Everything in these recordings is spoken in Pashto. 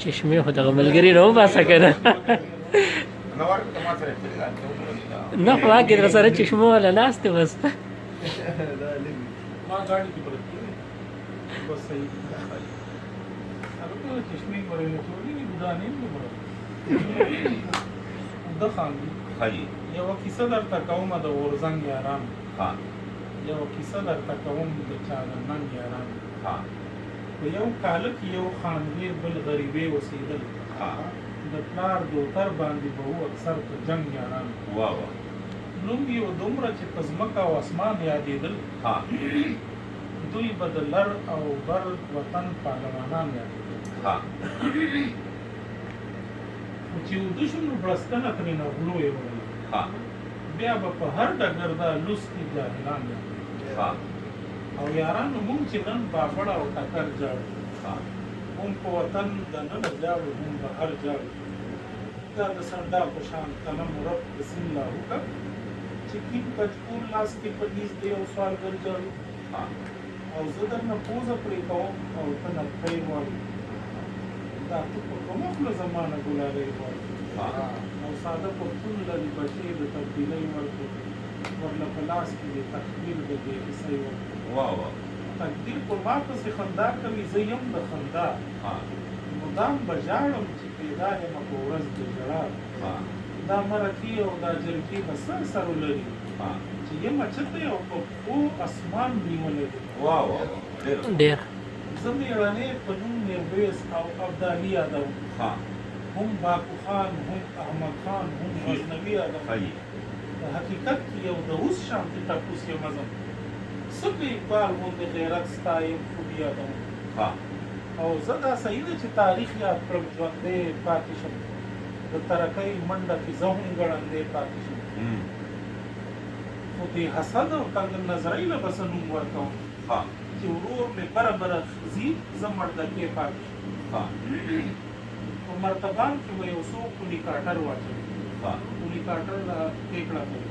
چشمې خو دغه ملګري نه وباسه که نه نه خو هغې در سره چشمو والا ناست دی بس. ما ګاډي کې پرتې بس صحیح. هغه ته چشمې ګورې نو چولې دي ګدانې نه ګورې د خان دي. یوه کیسه درته کومه د غورځنګ یاران، یوه کیسه درته کوم د چا د ننګ یاران. په یو کاله کې یو خانګې بل غریبې اوسېدل، د پلار دوتر باندې به و اکثر په جنګ یاران. نوم یې و دومره چې په ځمکه او اسمان یادېدل، دوی به د لر او بر وطن پهلوانان یادېدل. خو چې اوده شو نو بړستنه ترېنه غلو یې وړله، بیا به په هر ډګر دا لوستي جاهلان یادېدل. او یارانو مونږ چې نن بابړه او ټکر جاړو، هم په وطن دننه جاړو هم بهر جاړو. دا د سنډا په شان قلم رب د سیند لاهو که چې کین کچکول لاس کې په نیز دی او سوالګر جاړو. او زه درنه پوزه پرې کوم او ته نه پرې غواړې، دا ته په کومه خوله زما نه ګلالۍ غواړې؟ او ساده پښتون لري بچې د تبدیلۍ ورکړو، ورله په لاس کې د تحویل د بې حسۍ ورکړو. تقدیر په ما پسې خندا کوي، زه یم د خندا مدام به ژاړم چې پیدا یم په ورځ د ژړا. دا مرکې او دا جرګې به څه اثر ولري چې یمه چته او په پښو اسمان نیولی دی. ډېر زه مېړنی په نوم میرویس او ابدالي یادوم، هم باکو خان هم احمد خان هم غزنوي یادوم. په حقیقت کې یو د اوس شانتي ټپوس یم ازم، څه په اقبال غوندې غیرت ستا یم خوبي یادوم. او زه دا صحیح ده چې تاریخ یاد کړم ژوندی پاتې شم، د ترقۍ منډه کې زه هم ګړندی پاتې شم. خو دې حسد او تنګ نظرۍ له به څه نوم ورکوم چې ورور مې بره بره ځي زه مړدکې پاتې شم. په مرتبان کې به یو څوک کولي کاټر واچوي، کولي کاټر دا ټیکړه کوي.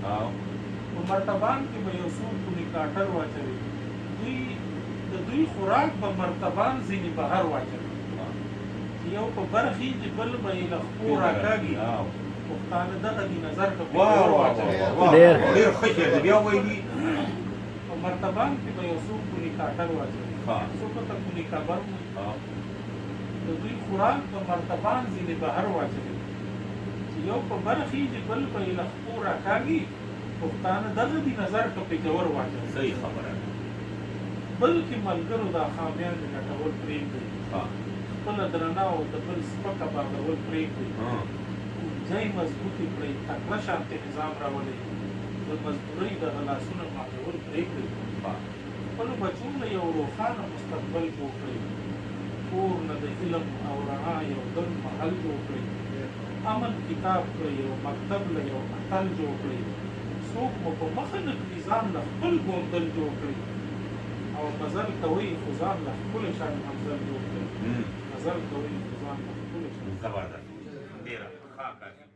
په مرتبان کې به یو څوک کولي کاټر واچوي، دوی د دوی خوراک به مرتبان ځینې بهر واچوي. چې یو په بر خېږي بل به یې له خپو راکاږي، پښتانه دغه دي نظر که پېښور واچوي. ډېر ښه شعر دی بیا ویلي. په مرتبان کې به یو څوک کولي کاټر واچوي، څوک ورته کولي کبر وایي. د دوی خوراک به مرتبان ځینې بهر واچوي، چې یو په بر خېږي بل به یې له خپو راکاږي، پښتانه دغه دي نظر که پېښور واچوي. صحیح خبره. بلکې ملګرو دا خامیان لټول پرېږدئ، خپله درنه او د بل سپکه بادول پرېږدئ. ځای مضبوطې کړئ، تکړه شانتې نظام راولئ، د مزدورۍ دغه لاسونه ماتول پرېږدئ. خپلو بچو له یو روښانه مستقبل جوړ کړئ، کور نه د علم او رڼا یو دنګ محل جوړ کړئ. امن کتاب کړئ یو مکتب له یو اتل جوړ کړئ. څوک مو په مخه نه کړي ځان له خپل ګوندل جوړ کړئ. او مزل کوئ خو ځان له ښکلې شان منزل جوړ کړئ. مزل کوئ خو ځان له ښکلې شان. زبردست، ډېره ښه کافي.